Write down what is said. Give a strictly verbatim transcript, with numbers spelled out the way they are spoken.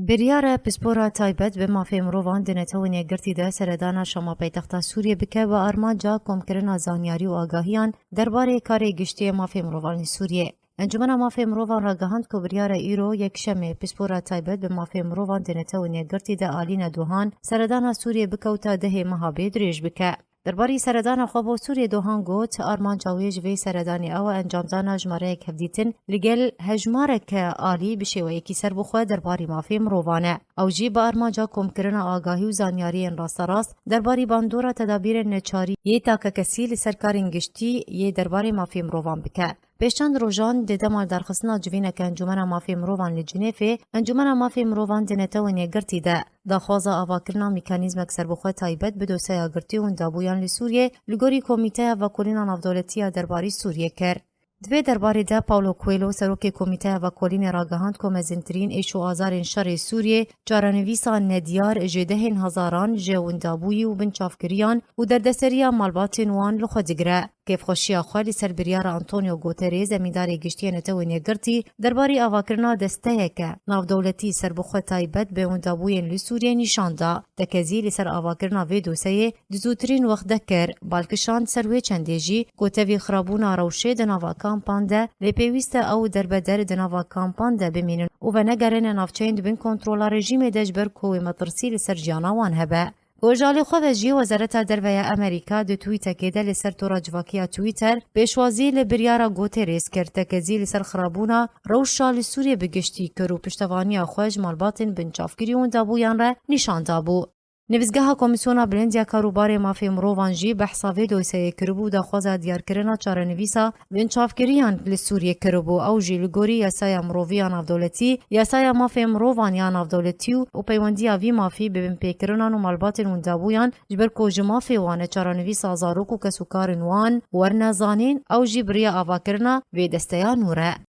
Biryar e pispora taybet bi mafê mirovan di Netewên Yekgirtî de seredana Şama paytexta Sûriyê bike bi armanca komkirina zanyarî û agahiyan derbarê karê giştî yê mafê mirovan li Sûriyê. Encûmena Mafê Mirovan ragihand ku biryar e îro yekşemê pispora taybet bi mafê mirovan di Netewên Yekgirtî de alîne Dohan seredana Sûriyê bikewta dehê meha bê dirêj bike. Derbarî seredana xwe bo Sûriyê Dohan got, armanca wê ji vê seredanê ew e encamdana jimareyek hevdîtin li gel hejmareke alî bi şêweyekî serbixwe derbarî mafê mirovan e. Ew jî bi armanca komkirina agahî û zanyariyên rasterast derbarî bandora tedabîrên neçarî yê takekesî li ser karên giştî yê derbarê mafê mirovan bike. Pêş çend rojan di dema darxistina civîneke Encûmena Mafê Mirovan li Cinêfê, Encûmena Mafê Mirovan di Netewên Yekgirtî de daxwaza avakirina mekanîzmek serbixwe taybet bi dosyeya girtî û windabûyan li Sûriyê li gorî Komîteya Vekolîna Navdewletî ya Derbarî Sûriyê kir. Di vê derbarê de Paulo Coelho, serokê Komîteya Vekolînê ragihand ku mezintirîn êş û azarên şerê Sûriyê çarenivîsa nediyar ji dehên hezaran ji windabûyî û binçavkiriyan û derdeseriya malbatên wan li xwe digire. Kêfxweşiya xwe li ser biryara Antonio Guterres, zemîndarê giştî yê Netewên Yekgirtî, derbarî avakirina desteyeke navdewletî serbixwe taybet bi windabûyên li Sûriyê nîşan da. Tekezî li ser avakirina vê dosyeyê di zûtirîn wext de kir, bal kişand ser wê çendê jî ku tevî xirabûna rewşê di nava kampan de lê pêwîst e ew derbeder di nava kampan de bimînin û venegerine navçeyên di bin kontrola rejîmê de ji ber ku wê metirsî li ser jiyana wan hebe. Ku ji alî xwe ve jî Wezareta Derve ya Amerîka di twîtekê de li ser tora civakî ya Twitter pêşwazî li biryara Guterres kir, tekezî li ser xirabûna rewşa li Sûriyê bi giştî kir û piştevaniya xwe ji malbatên binçavkirî û windabûyan re nîşan dabû. Nivîsgeha Komîsyona Bilind ya Karûbarê Mafê Mirovan jî behsa vê dosyeyê kiribû û daxwaza diyarkirina çarenivîsa binçavkiriyan li Sûriyê kiribû. Ew jî li gorî yasaya mirovî ya navdewletî, yasaya mafê mirovan ya navdewletî û, û peywendiya vî mafî bi binpêkirinan û malbatên windabûyan, ji ber ku ji mafê wan e çarenivîsa zarok û kesûkarên wan werne zanîn, ew jî bi riya avakirina vê desteya nû re.